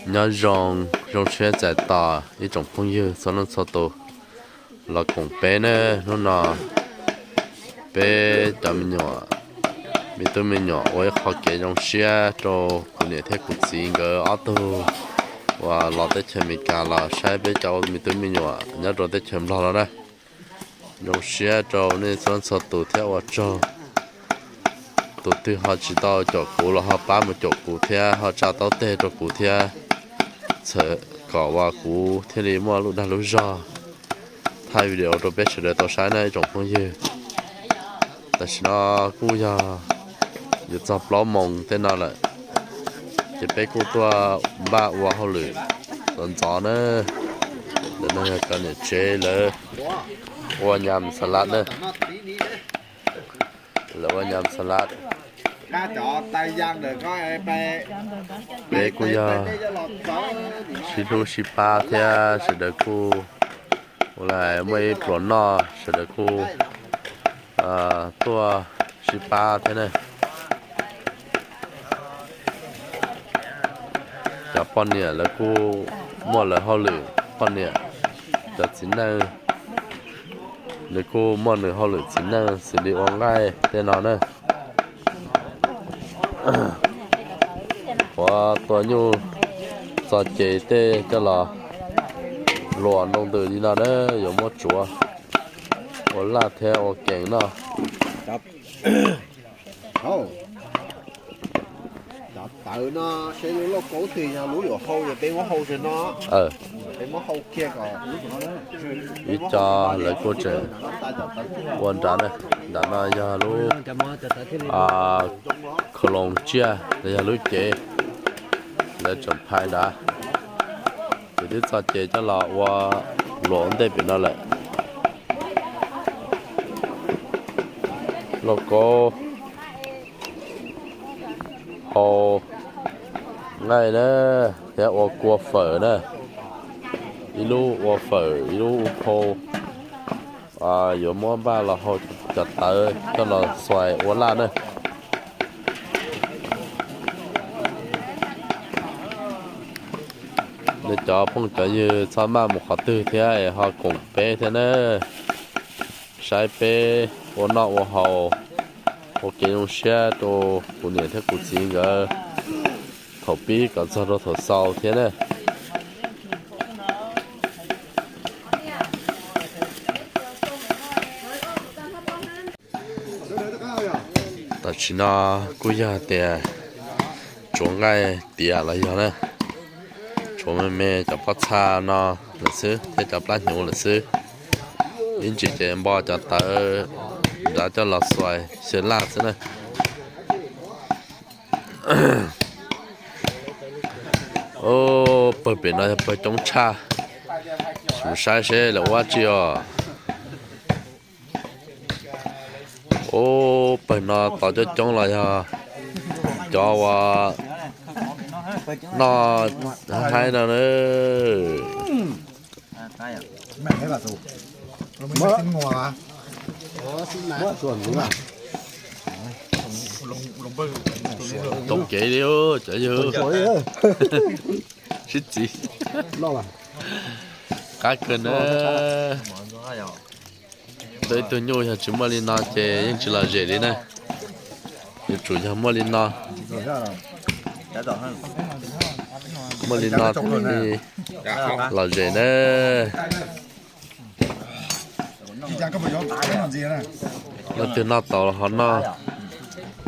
Nyob zoo, zoo siab txais tos ib tsoom phooj ywg txhua leej txhua tus los koom peb na. Hnub no peb cov me nyuam, me tub me nyuam ua ib qho kev zoo siab rau kuv niam thiab kuv txiv nkawd ob tug uas los teb chaws Amelikas los saib peb cov me tub me nyuam nyob rau teb chaws Nplog no na. Zoo siab rau nej txhua leej txhua tus thiab ua tsaug. Tus twg ho tsis tau caum kuv los ho pab mus caum kuv thiab ho tsa taub teg rau kuv thiab, txhawm kom uas kuv thiaj li muaj lub dag lub zog thaij video rau peb sawv daws tau saib na ib tsoom phooj ywg. Tam sim no kuj yog yuav txog plaub moos tej no lawm, ces peb kuj tuaj npaj ua hauj lwm ntxov ntxov na. Ntawm no yog cov niam tsev lawv ua nyam xas las na. Lawv ua nyam xas las. Peb kuj yog sib hlub sib pab thiab sawv daws kuj ua li muaj ib pluas noj sawv daws kuj tuaj sib pab thiab na. Cov poj niam lawv kuj muaj lawv hauj lwm poj niam, cov txiv neej nws kuj muaj nws hauj lwm txiv neej xws li ua nqaij tej no na. Qhuav tua nyuj txog ces tej coj los luas ntoo ntws li no na, yuav muab tsuav ua laj thiab ua kees noj. Cov tawv no seb lub lauj kaub twg yog lub yuav hau, yog peb muab hau rau no. Peb muab hau kiag kom ib co lawv kuj tseem ua nrad na. Nram no yog lub khau loos tsiaj los yog lub cev, lawv tseem phais nrad. Ces twb txog ces coj los ua luam ua ntej pem no lawm. Lauj kaub hau nqaij na, thiab ua kua fawm na, ib lub ua fawm ib lub ua phau. Yuav muab npaj los hau cov tawv coj los xuas ua laj na. Nej cov phooj cov ywg txhob maj mus qhov twg thiab es ho koom peb thiab na. Saib peb ua noj ua haus, ua kev zoo siab rau kuv niam thiab kuv txiv nkawd thaum pib kom txog rau thaum xaus thiab na. Tam sim no kuj yog tias tsuav nqaij tiav los yog na, tsuav me me cov pob txha no lawm xwb thiab cov plab hnyuv lawm xwb. Ib ntsis ces npo cov tawv nrad coj los xuas xyaw laj xwb na. Pawg pem no yog pawg coob tshaj, sim saib seb lawv ua dab tsi os. Ub, pawg no tod coob coob los yog cov uas noj haib no na. Tau kev li cov yawg. Sib txiv. Qab kawg na. Tua ib tug nyuj yog tsis muaj li no ces yeej tsis lom zem li na. Yuav tsum yog muaj li no, muaj li no thiaj li lom zem na. Leej twg noj tau ho noj,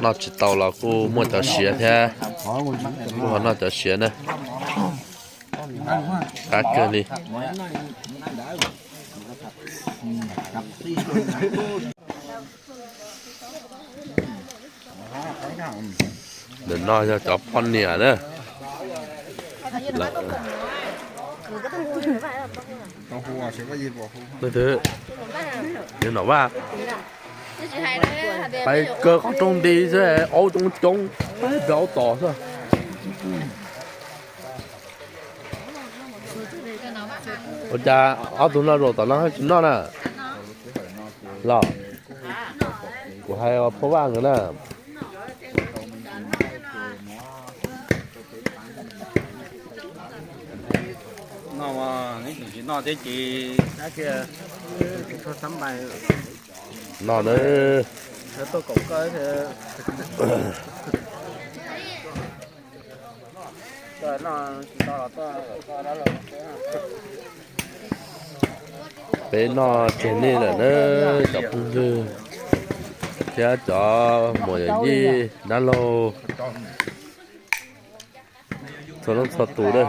noj tsis tau los kuj muaj cov siav thiab, kuj ho noj cov siav na. Qab kawg li. Ntawm no yog cov poj niam na. Leej twg? Yog Nom Vaj. Pais kaw qhov rooj nti xwb, aub coob coob, peb plaub tos xwb. Ua cas ob tug no zaum tom no tsis noj na? Los, kuv hais phauj Vaj nkawd na. No mas neb tseem tsis noj thiab ces noj na. Peb noj tseg nej lawm na, cov phooj ywg thiab cov muam yawm yij dab laug txhua leej txhua tus na.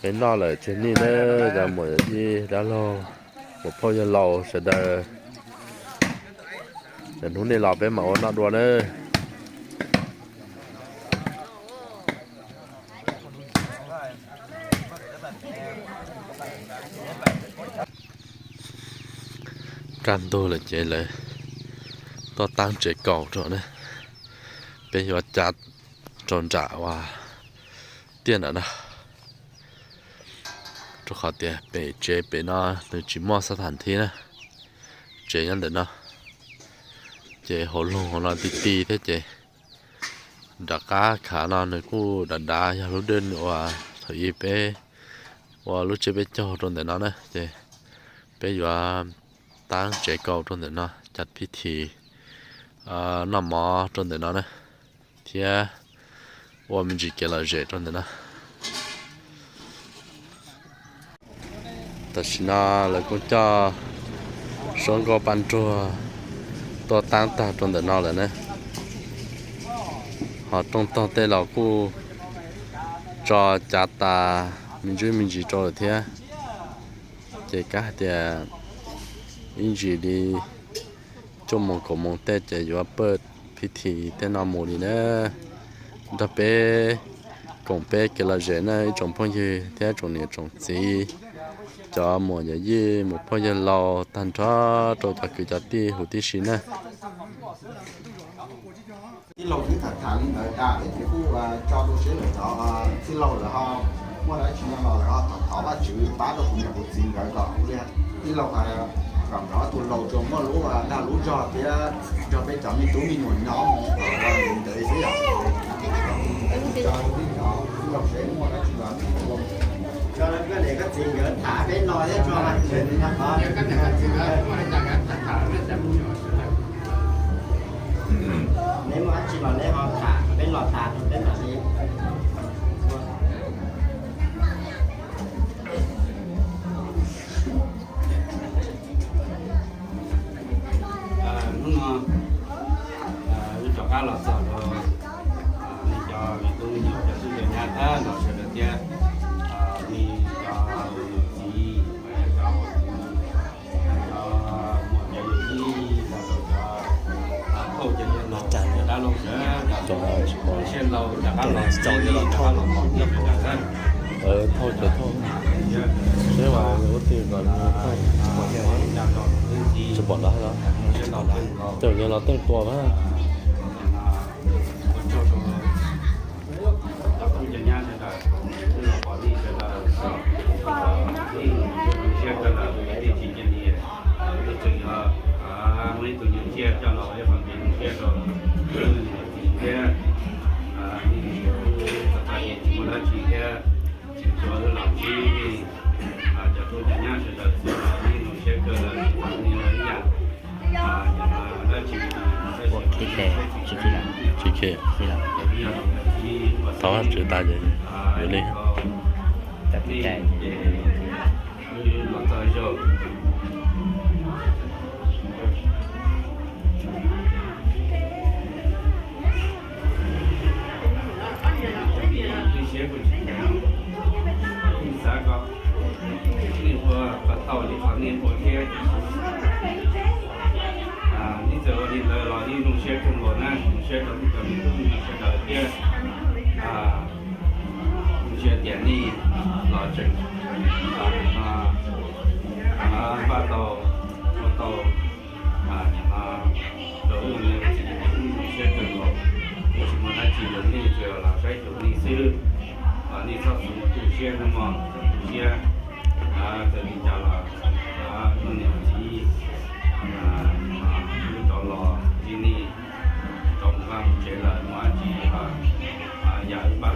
Peb noj lawm tseg nej na, cov muam yawm yij dab laug, muam phauj yawg laus sawv daws. Lwm hnub nej los peb mam ua noj dua na. Kaj ntug lawm ces lawv tuaj taab tsev kaus rau na. Peb yuav cav rau nram uas tiaj nram no, rau qhov tias pem tsev pem no nws tsis muaj xab tham thib na. Tsev nyob ntawm no, ces hauv loog hauv no ti ti thiab ces nram qab khav no nws kuj dav dav, yog lub dej uas thaum ub peb ua lub tsiab peb caug rau ntawm no na, ces peb yuav taab tsev kaus rau ntawm no, cav pib thi noj mov rau ntawm no na, thiab ua me ntsis kev lom zem rau ntawm no. Tam sim no lawv kuj coj suab nkauj paj nruag tuaj taab tag rau ntawm no lawm na. Ho rooj tog tej los kuj tso cav tas me ntsis me ntsis rau lawm thiab. Ces kav hais tias ib ntsis li cuaj moos kaum moos tej ces yuav pawj pib thi tej no mus li na. Nrog peb koom peb kev lom zem na ib tsoom phooj ywg thiab tsoom niam tsoom txiv, cov muam yawm yij, muam phauj yawg laus tag nrho rau cov kwv cov tij huv tib si na. Tij laug twb tham tham li ntawd tas, peb ces kuj tso rau seb lawv cov tij laug lawv ho muaj dab tsi no los lawv ho thov thov Vajtswv pab rau kuv niam kuv txiv nkawd kom ua li tij laug hais, kom nkawd ob tug laus tsuas muaj lub dag lub zog thiab nrog peb cov me tub me nyuam nyob mus kom ua li ntawd xwb yom. Tij laug seb muaj dab tsi los tij laug, koj niam koj txiv nkawd tham peb no thiab tso. Neb muaj dab tsi los neb ho tham, peb los tham peb tham li. Hnub no wb rov qab los txog rau nej cov me tub me nyuam cov tub cov nyab tag nrho sawv daws thiab, nej cov niam txiv, cov muam cov yawm yij, los rau cov phauj cov yawg laus, cov dab laug sawv daws, siab laus rov qab los txog, rov qab los pom nej sawv daws na. Phauj cov thauj, seb uas ua twg kom tsis pom ntawd los, tej yawg los tej tua na. Cov phooj cov nyab sawv daws, nej los pom nej sawv daws, nej siab kawg lawm, nej tsis cia li, nej tseem yog muaj ib tug nyuag tsiaj coj los ua ib qho kev zoo siab rau nej niam txiv thiab, nej txhais tes tsis muaj dab tsi thiab, tsuas wb los ntsib nej cov phooj cov nyab sawv daws xwb los nej zoo siab kawg lawm, tsis pom nej ua ib yam. Ua khib tes tsis khib lawm. Tsis khib. Thov Vajtswv tas ces yuav li. Xav kom nej ua kom tau li qhov nej ua thiab. Nej txawm ua li ntawd los nej zoo siab kawg nkaus na, zoo siab rau nej cov me tub me nyuam sawv daws thiab. Zoo siab tias nej los tseem npaj tau ua tau rau wb niam txiv, wb zoo siab kawg nkaus. Wb tsis muaj dab tsi rau nej, tsuas los saib xyuas nej xwb. Nej txhob tu siab nawb mog, tu siab. Txawm li cas los wb niam txiv wb rov los ntsib nej, rov mus vaj mus tsev lawm, muaj dab tsi los yam wb npaj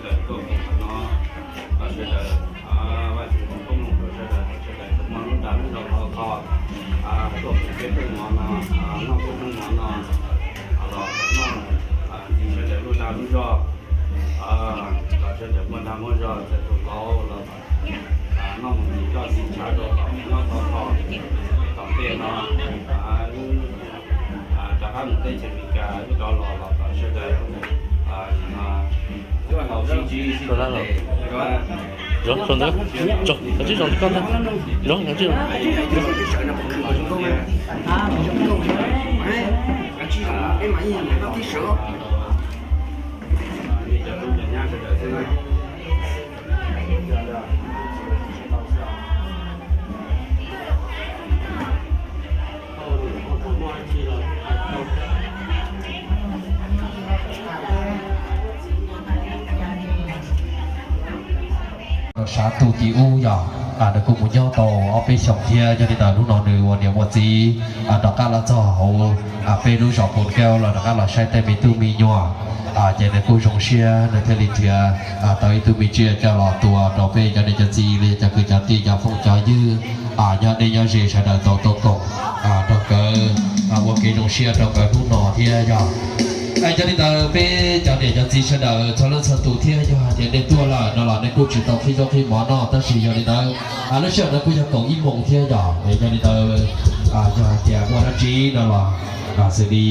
Sawv daws tuaj koom qhov no, kom sawv daws, Vaj tswv foom koob hmoov rau sawv daws, kom sawv daws tau muaj lub dag lub zog khov kho, tuaj koom peb rooj mov no, noj peb rooj mov no, los kom noj ntxiv sawv daws lub dag lub zog, kom sawv daws muaj dag muaj zog, txawm tus qauv los noj mus ntxiv coj ntxiv tshav rau tom nyob khov kho. Tom ntej no wb rov qab mus teb chaws Amelikas, wb rov los los kom sawv daws tau sib ntsib sib tham. Zoo, zoo ntawd, zoo, kav tsij zoo li koj ntag. Zoo, kav tsij zoo. Sab ntuj tim ub yog nws kuj mus nyob tau ob peb xyoos thiab, yog li ntawd hnub no nws ua niam ua txiv rov qab los txog hauv peb lub zos Phoos Kaub los rov qab los saib tej me tub me nyuam, ces nws kuj zoo siab nws thiaj li nrhiav tau ib tug me tsiaj coj los tua rau peb cov niam cov txiv los yog cov kwv cov tij cov phooj cov ywg nyob deb nyob ze sawv daws tau tuaj koom rau nkawd ua kev zoo siab rau nkawd hnub no thiab yog. Yog li ntawd peb cov niam cov txiv sawv daws txhua leej txhua tus thiab yog hais tias nej tuaj lawm no los nej kuj tsis tau qhib zaub qhib mov noj, tab sis yog li ntawd lub sij hawm no kuj yog kaum ib moos thiab yog. Yog li ntawd yog hais tias muaj dab tsi no los xws li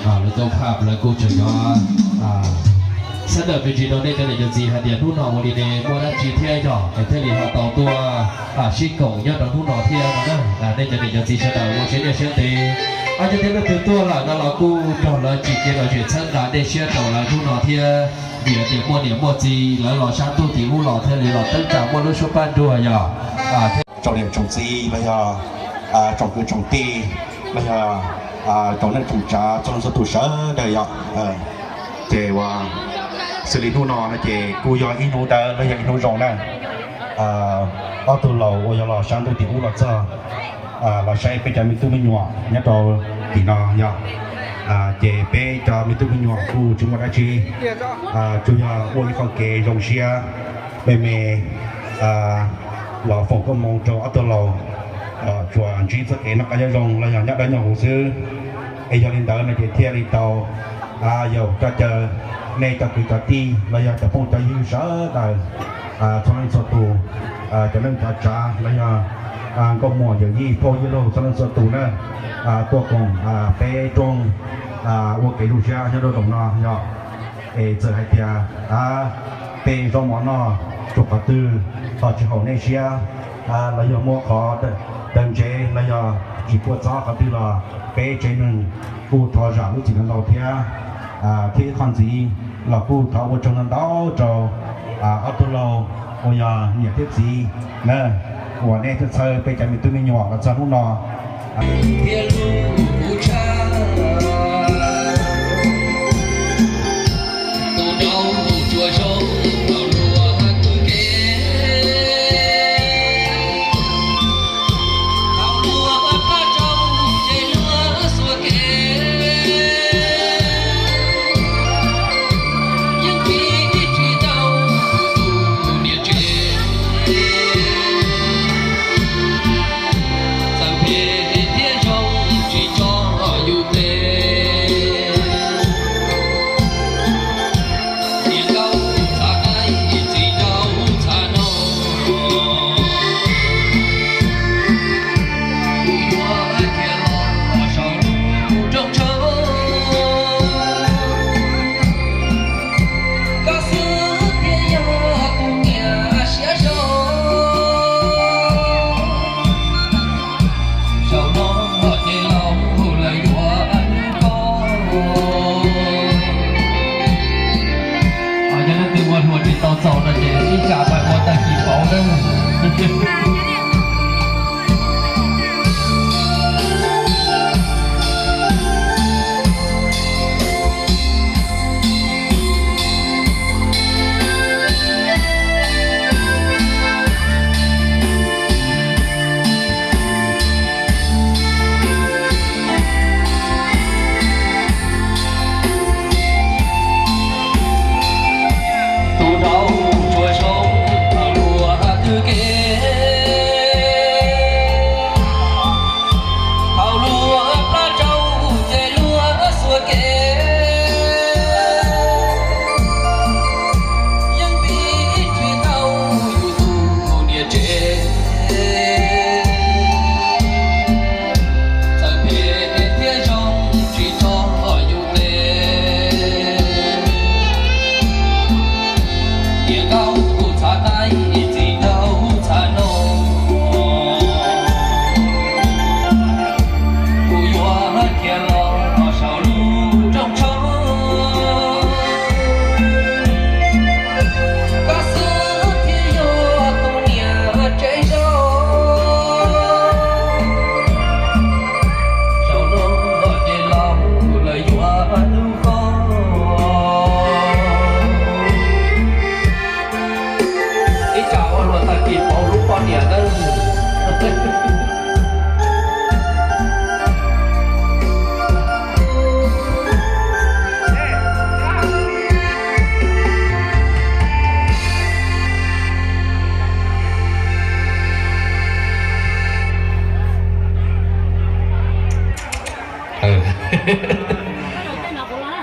lawv tau phaj lawv kuj tseem yuav xab daws me ntsis rau nej cov niam cov txiv hais tias hnub no ua li ne muaj dab tsi thiab yog es thiaj li ho tau tuaj sib koom nyob rau hnub no thiab no na. Nej cov niam cov txiv sawv daws ua siab nyiaj siab ntev, yog tias leej twg tuaj lawm no los kuj nrog lawv tsim kev lom zem txhawb nqa dej siab rau lawv hnub no thiab, vim hais tias muaj niam muaj txiv lawv los sab ntuj tim ub los thiaj li los teeb tsa muaj lub suab paj nruag yog. Tsoom niam tsoom txiv los yog tsoom kwv tsoom tij los yog tsoom neej tsoom tsav txhua leej txhua tus sawv daws yog. Ces ua xws li hnub no no ces kuj yog ib hnub dawb los yog ib hnub zoo na. Ob tug laus uas yog los sab ntuj tim ub los txog los saib peb cov me tub me nyuam nyob rau tim no yog. Ces peb cov me tub me nyuam kuj tsis muaj dab tsi, tsuas yog ua ib qho kev zoo siab me me los foom koob hmoov rau ob tug laus, tsuas ntsib txoj kev noj qab nyob zoo los yog nyob dawb nyob huv xwb. Es yog li ntawd no ces thiaj li tau yaum coj caw nej cov kwv cov tij los yog cov phooj cov ywg sawv daws txhua leej txhua tus, cov neej cov tsav los yog nkauj muam yawm yij phauj yij laug txhua leej txhua tus na, tuaj koom peb rooj ua kev zoo siab nyob rau zaum no yog. Es txawm hais tias peb zaub mov noj tsuas qhov twg ho tsis haum nej siab los yog muaj qhov tawv ntsev los yog tsis puas txob qhov twg los peb tsev neeg kuj thov zam lub txim ntau ntau thiab. Thiab ib qho ntxiv los kuj thov ua tsaug ntau ntau rau ob tug laus uas yog niam thiab txiv na, uas nej thiaj txhawb peb cov me tub me nyuam los txog hnub no. Yog leej twg ua luag tsis tau txaus no ces ib tsam pais ua tag kis pauv na. Tus no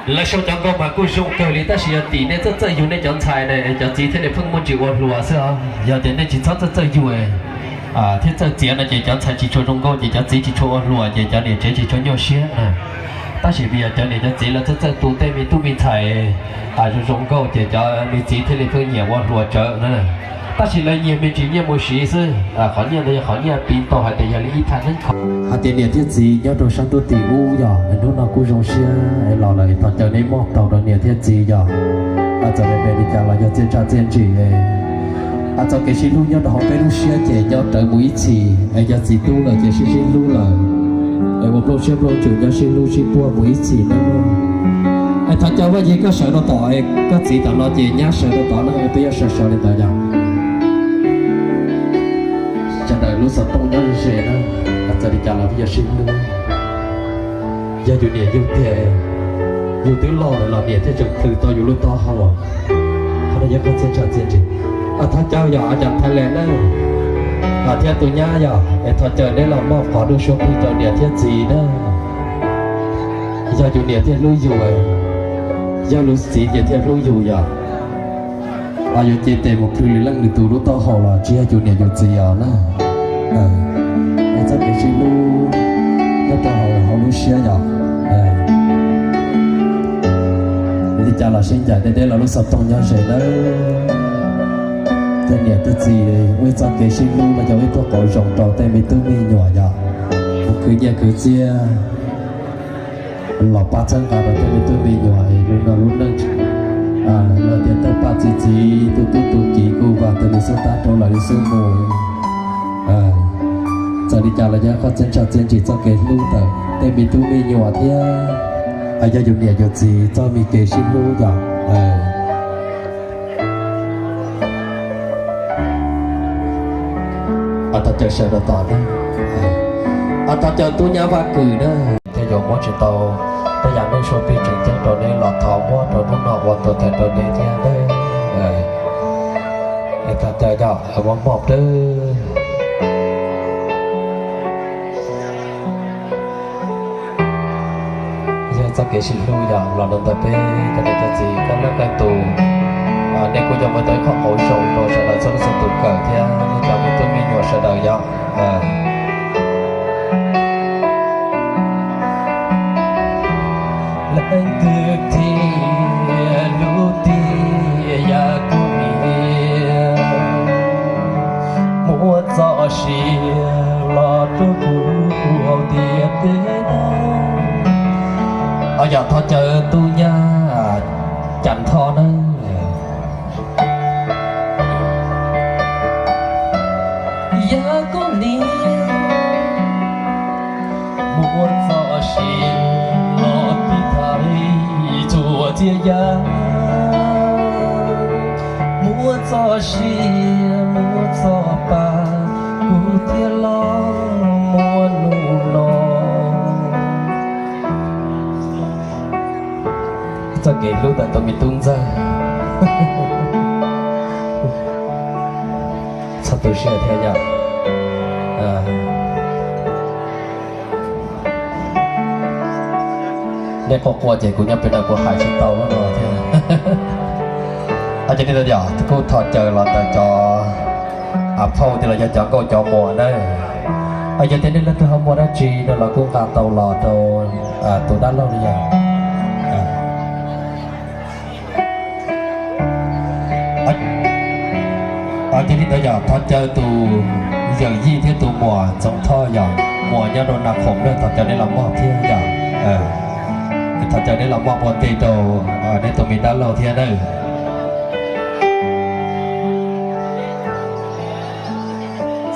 Lawv sau cov nkauj mas kuj zoo kawg li, tab sis yog tim nej txawj txawj yug nej cov ntxhais na, cov txiv thiaj li pheej muaj ntsis ua hluas xwb os. Yog tias nej tsis txhob txawj txawj yug thiab txawj txiav no ces cov ntxhais tsis tshua zoo nkauj, ces cov txiv tsis tshua ua hluas, ces cov niam tsev tsis tshua nyuaj siab na. Tab sis vim yog cov niam cov txiv lawv txawj txawj tu tej me tub me ntxhais zoo zoo nkauj, ces cov me txiv thiaj li pheej nyiam ua hluas tsawv na. Tab sis lawv nyiag me ntsis nyiaj mus siv xwb, qhov nyiaj ntawd yog qhov nyiaj piv tau hais tias yog li ib thaj neeb kho. Hais tias niam thiab txiv nyob rau sab ntuj tim ub yog hnub no kuj zoo siab los lawm, thov caw neb moj tau rau niam thiab txiv yog. Txawm li cas los yog txiaj ntsha txiaj ntsig, txoj kev sib hlub nyob rau hauv peb lub siab ces nyob rawv mus ib txhis, es yog txiv tub lawm ces sib sib hlub lawm, es ua nplooj siab nplooj ntsws nyob sib hlub sib puag mus ib txhis nawb. Es thov caw Vaj Yig koj sawv rau tom, koj txiv tom no ces nyab sawv rau tod na, peb yuav sawv sawv li ntawd yog. Sawv daws lub xov tooj nyob ze na, txawm li cas los peb yuav sib hlub. Yog yus niam yug tiag, yus twb loj lawm los niam thiaj tseem plhws tau yus lub taub hau. Qhov no yog qhov txiaj ntsha txiaj ntsig. Thov caw yog cov Thailand na, thiab tus nyab yog, es thov caw neb los moj qhov lub suab plig rau niam thiab txiv na. Yog yus niam thiaj hlub yus, yog lub txiv ces thiaj hlub yus yog. Yuav cia tes mus plhws lwm leej lwm tus lub taub hau los tsis yog yus niam yus txiv os na. Es txoj kev sib hlub nyob rau hauv lub siab yog. Li cas los sib ncaim deb deb los lub xov tooj nyob ze nawb. Tej niam tej txiv, ua ib txoj kev sib hlub no yog ib txoj qauv zoo rau tej me tub me nyuam yog mus khwv nyiaj khwv txiaj los pab txhawb nqa rau tej me tub me nyuam es lub no lub neej. Lawv tias tawj paj txi txiv, tu tub tu kiv kuj vam tau li xub tab rau lawv li xub mus. Txawm li cas los yog qhov txiaj ntsha txiaj ntsig txoj kev hlub ntawm tej me tub me nyuam thiab, yog yus niam yus txiv txoj me kev sib hlub yog. Thov caw sawv rau tod na. Thov caw tub nyab Vaj Kws na, thiaj yuav muab tsis tau tej yam neej suab plig tseem ceeb rau neb los thov muab rau hnub no ua tus thawj rau neb thiab. Thov caw yog muab moj dawb. Yog txoj kev sib hlub yog los rau ntawm peb cov niam cov txiv koj leej koj tus, nej kuj yog muaj tau ib qho qauv zoo rau sawv daws txhua leej txhua tus kawm thiab nej cov me tub me nyuam sawv daws yog. Leej twg thiaj lub tiag yam kuv niam, muab txoj sia los rau kuv hauv tiaj teb. Yog thov caw tub nyab Cas Thoj na. Yog koj niam muab txoj sia los pib thaiv txhua txhia yam, muab txoj sia muab txoj pa kuv thiaj los muaj hnub no. Txoj kev hlub ntawm tus me tub ntxawg. Txhob tu siab thiab yom. Nej quaj quaj ces kuv nyob pem no kuv hais tsis tau no thiab. Ces li ntawd yog kuj thov caw los ntawm cov phauj thiab los yog cov nkauj cov muam na. Yog tias nej leej twg ho muaj dab tsi no los kuj nqa tau los rau tus dab laug li yog. Ces li ntawd yog thov caw tus yawm yij thiab tus muam Txoov Thoj yog muam nyob rau Nas Khoom na, thov caw neb los moj thiab yog. Thov caw neb los moj ua ntej rau neb tus me dab laug thiab nawb.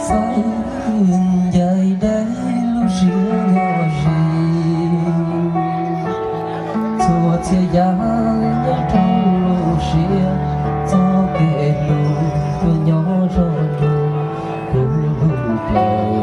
Txawm ncaim deb lub siab nyuaj zis, txhua txhia yam nyob rau lub siab, txoj kev hlub tuaj nyob zoo rau kuv lub plawv.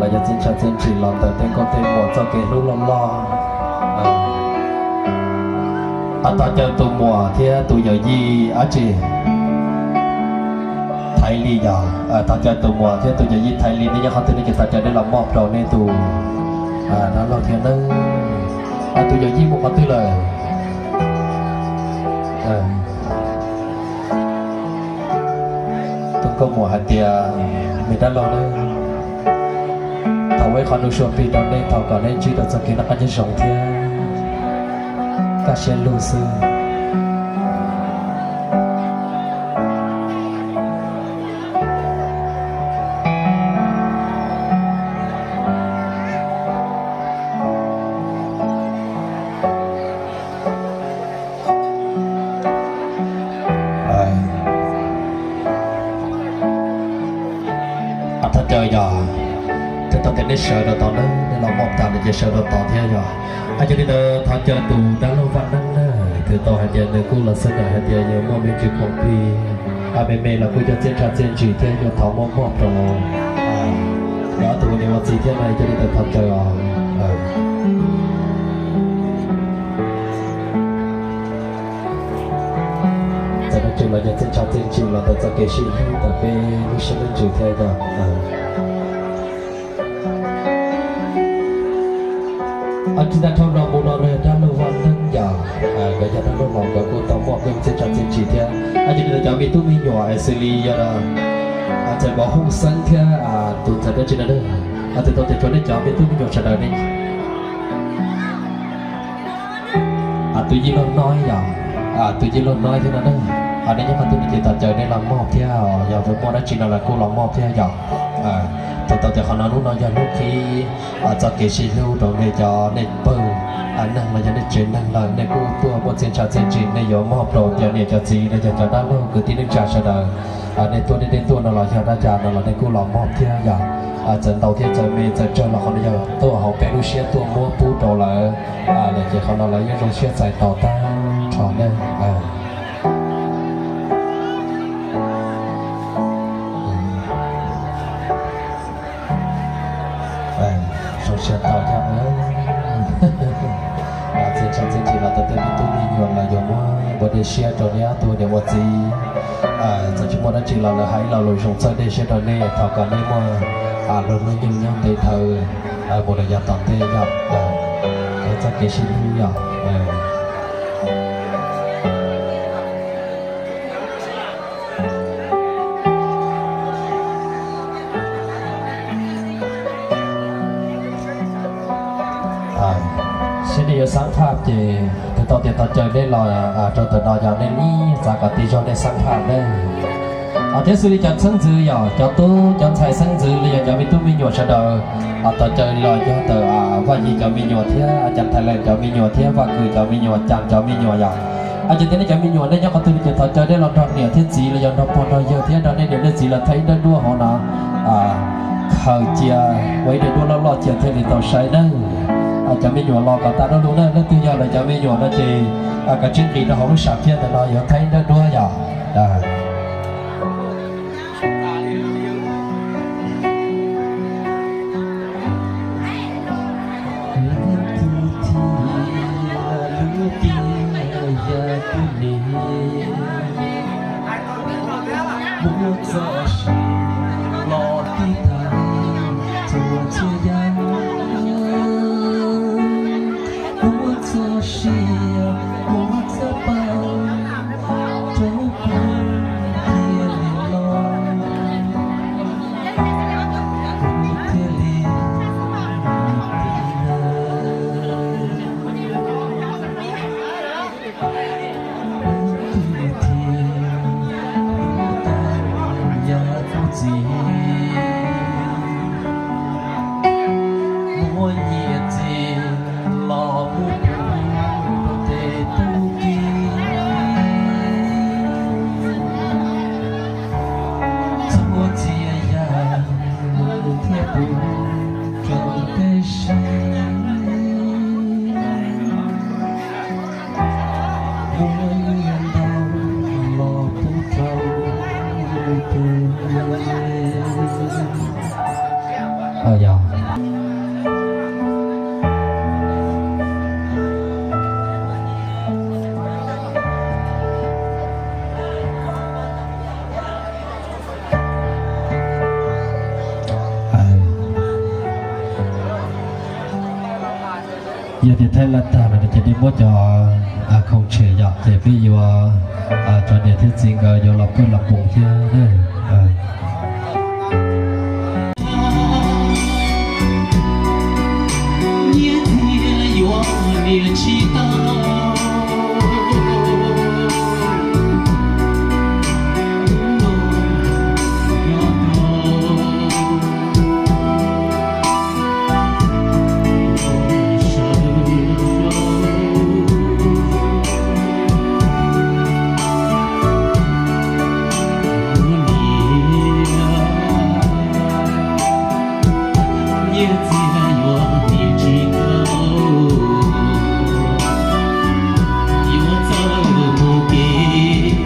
Yog txiaj ntsha txiaj ntsig los ntawm tej nkauj tej muam txoj kev hlub loj loj. Thov caw tus muam thiab tus yawm yij dab tsi, Thaiv Lis yog, thov caw tus muam thiab tus yawm yij Thaiv Lis, nej nyob qhov twg nej ces thov caw nej los moj rau nej tus dab laug thiab nawb. Tus yawm yij mus qhov twg lawm? Tus nkauj muam hais tias, me dab laug nawb, thov ua ib qho nuj sua plig rau nej, thov kom nej ntsib rau txoj kev noj qab nyob zoo thiab kaj siab lug xwb. Thov caw yog, twb tau tias nej sawv rau tod na, nej los moj tas lawm ces sawv rau tod thiab yog. Yog li ntawd thov caw tus dab laug Vaj Neeb na, twb tau hais tias nws kuj los xwb na, hais tias yuav muaj me ntsis khoom plig, me me los kuj yog txiaj ntsha txiaj ntsig thiab yuav thov muab moj rau ob tug ua niam ua txiv thiab na, yog li ntawd thov caw os. Txawm dab tsi los yog txiaj ntsha txiaj ntsig los ntawm txoj kev sib hlub ntawm peb lub siab lub ntsws thiab yog. Tsis tas dhau no mus no na, dab laug Vaj Neeb yog, nkawd yog dab laug los nkawd kuj tau muaj peb txiaj ntsha txiaj ntsig thiab. Yog li ntawd cov me tub me nyuam es xws li yog txawm npam hooj xeeb thiab tus txawm dab tsi na, twb tau tias tshuav nej cov me tub me nyuam sawv daws ne. Tus yij laug Noib yog, tus yij laug Noib thiab no na, nej nyob qhov twg no ces thov caw nej los moj thiab, yog muaj dab tsi no los kuj los moj thiab yog. Tau tau tias qhov no hnub no yog hnub qhib txoj kev sib hlub rau nej cov nej pawg neeg los yog nej tsev neeg lawm, nej kuj tuaj muaj txiaj ntsha txiaj ntsig nej yuav moj rau cov niam cov txiv los yog cov dab laug kwv tij neej tsa sawv daws. Nej tuaj nej dej tuaj no los yog dab tsi no los nej kuj los moj thiab yog. Txawm ntau thiab txawm me txawm tsawg los qhov no yog tuaj hauv peb lub siab tuaj muab pub rau lawv, lawm ces qhov no lawv yeej zoo siab txais tau tag nrho na. Zoo siab tau thiab. Txiaj ntsha txiaj ntsig los ntawm tej me tub me nyuam los yuav muab ua dej siab rau nej ob tug niam ua txiv. Txawm tsis muaj dab tsi los lawv hais ib lo lus zoo txhawb dej siab rau nej, thov kom nej muaj lub hnub nyoog nyob ntev dhawv mus los yav tom ntej yog, txoj kev sib hlub yog. Saib nej yuav xab phaj ces twb tau tias thov caw nej los rau ntawm no yog nej ib txav kom tig zog nej xab phaj na. Thiab xws li cov xeeb ntxwv yog cov tub cov ntxhais xeeb ntxwv li yog cov me tub me nyuam sawv daws, thov caw los yog ntawm Vaj Yig cov me nyuam thiab Cas Thailand cov me nyuam thiab Vaj Kws cov me nyuam, Cas cov me nyuam yog. Ces tias nej cov me nyuam nej nyob qhov twg ces thov caw nej los nrog niam thiab txiv los yog nrog pog nrog yawg thiab nrog nej niam nej txiv los thaij ib nrab duab hauv no, khaws cia ua ib nrab duab loj loj cia thiaj li tau saib nawb. Cov me nyuam los kom tas dua lug na, leej twg yog lawv cov me nyuam no ces kav tsij nqis rau hauv lub sam phiaj ntawm no yuav thaij ib nrab duab yog. Muaj txoj sia los tib tag txhua txhia yam, muaj txoj sia muaj txoj pa rau kuv thiaj li los, kuv thiaj li thiaj, kuv tau yog tus txiv muaj nyiaj txiag los mus pub rau tej tub ki, txhua txhia yam thiaj pub rau peb sib. Muaj nyiaj ntau los pub rau peb. Ces thaij laj tag lawm ces nej muab cov khoom tshem yom, ces peb yuav, cov niam thiab txiv nkawd yuav los pw los pus thiab. Nyiaj txiag yuav hnia tsis tau, yuav txawj mus kev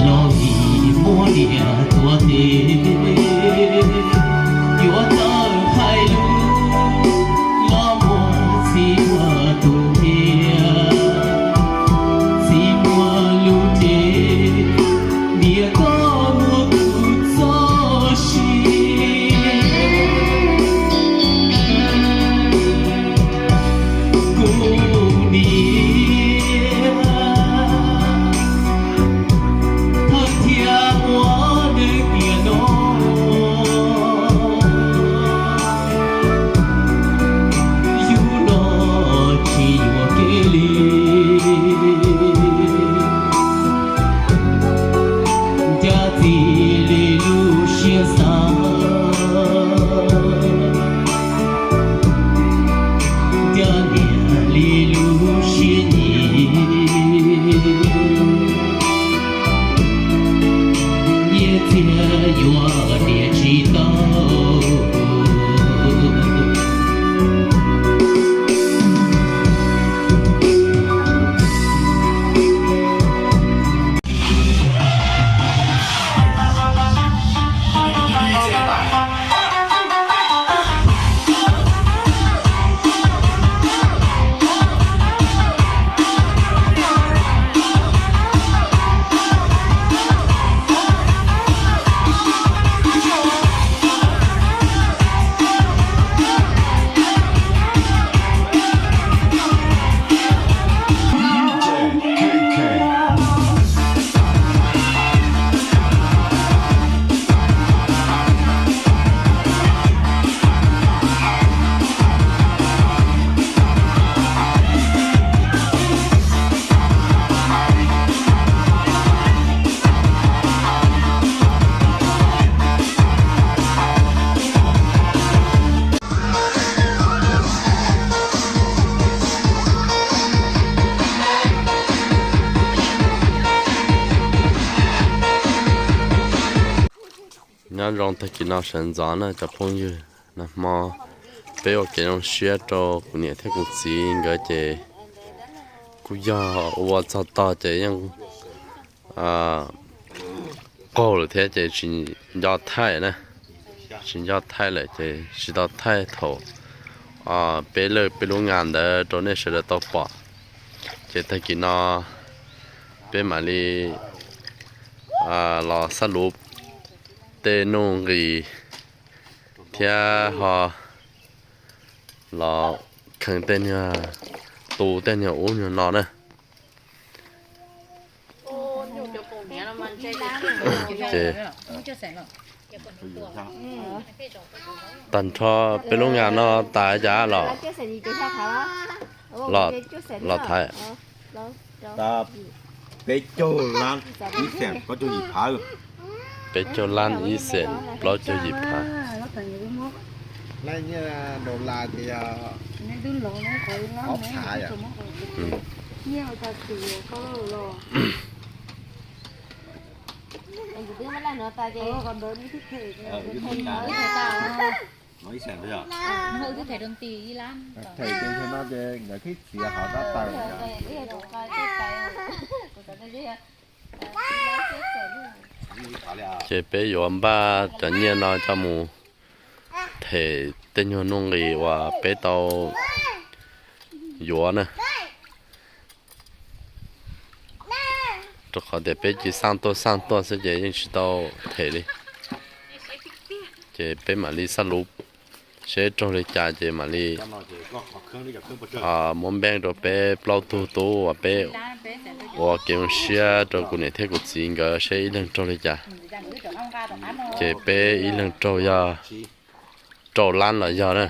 los vim muab niam tuav tes, yuav txawj hais lus los muaj txiv muaj tus niam, txiv muaj lub cev, niam koj muaj kuv txoj sia. Kuv niam, thawj thiaj ua neeg tiam no, yug no tsis yuam kev li. Ncaj txim li lub siab xav, ncaj niam li lub siab nyiam. Nyiaj txiag yuav hnia tsis tau. Nyob zoo tag kis no sawv ntxov na cov phooj ywg, nag hmo peb ua kev zoo siab rau kuv niam thiab kuv txiv nkawd ces kuj yog ua txog tog ces yeej qaug lawm thiab ces tsis nco thaij na, tsis nco thaij lawm ces tsis tau thaij thaum peb lawj peb lub nga ntawd rau nej sawv daws tau pom. Ces tag kis no peb mam li los xab luv tej nuj nqis thiab ho los kheev tej niag, tu tej niag ub nyuag no na. Ces tag nrho peb lub nga no tas cas los, los thaiv. Peb caug lab ib xees plaub caug yim phav. Peb caug lab ib xees plaub caug yim phav. Ib xees, them ces no ces nkawd khib txiav hauv tab taws. Ces peb yuav npaj cov nyiaj no coj mus them tej nyuag nuj nqis uas peb tau yuav na. Rau qhov tias peb cia li xaj tuaj xaj tuaj xwb ces yeej tsis tau them li. Ces peb mam li xab luv seb raug li cas ces mam li muab npeej rau peb plaub tug tub uas peb ua kev zoo siab rau kuv niam thiab kuv txiv nkawd seb ib leeg raug li cas. Ces peb ib leeg raug yog rau lab los yog na.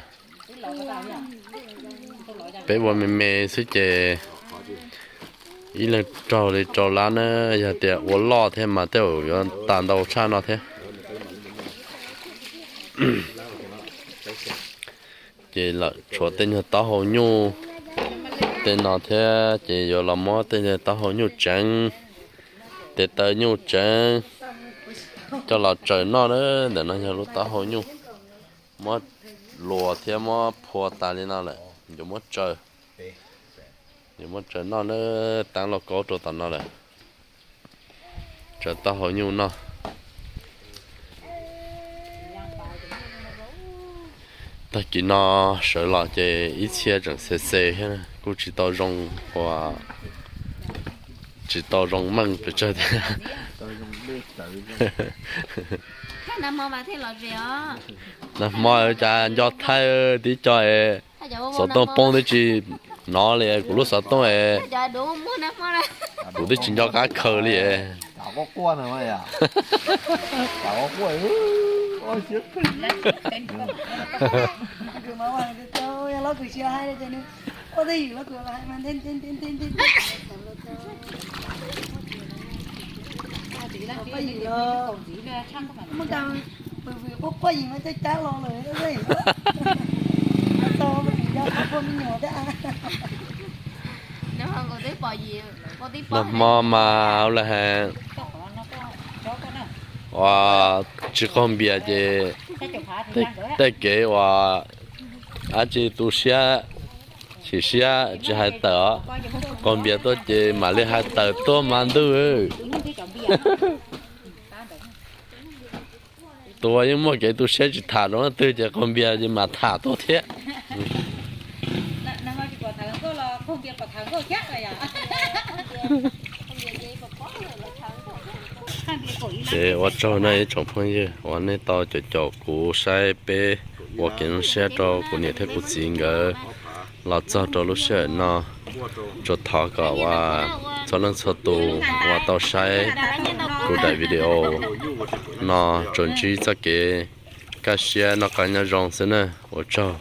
Peb ua me me xwb ces ib leeg raug li rau lab na, yog tias ua loj thiab mas tej zaum yuav tag ntau tshaj no thiab. Ces lawm tshuav tej nyuag taub hau nyuj tej no thiab ces yuav los muab tej nyuag taub hau nyuj tseev, tes taw nyuj tseev coj los tsaws noj na. Ntawm no yog lub taub hau nyuj, muab luas thiab muab phua tas li no lawm yuav muab tsaws. Yuav muab tsaws noj na, tab lauj kaub rau tom no lawm. Tsaws taub hau nyuj noj. Tag kis no sawv los ces ib txhia tseem xe xe thiab, kuj tsis tau zoo ua, tsis tau zoo meej pes tsawg thiab. Nag hmo cas nco thaij tib co es xov tooj poob twb tsis hnov li kuv lub xov tooj es kuv twb tsis nco qab khaws li. Nag hmo mas ua li hais, ua tsis qaug npias ces tej kev uas dab tsi tu siab, chim siab tsis hais tawm os. Qaug npias tuaj ces mam li hais tawm tuaj mas ntuj. Tus uas yeej muaj kev tu siab tsis tham rau leej twg ces qaug npias ces mam tham tuaj thiab. Ces ua tsaug nej ib tsoom phooj ywg uas nej tau caum caum kuv saib peb ua kev zoo siab rau kuv niam thiab kuv txiv nkawd los txog rau lub sij hawm no. Tsuas thov kom uas txhua leej txhua tus uas tau saib kuv daim video no tsuas ntsib txoj kev kaj siab noj qab nyob zoo xwb na. Ua tsaug.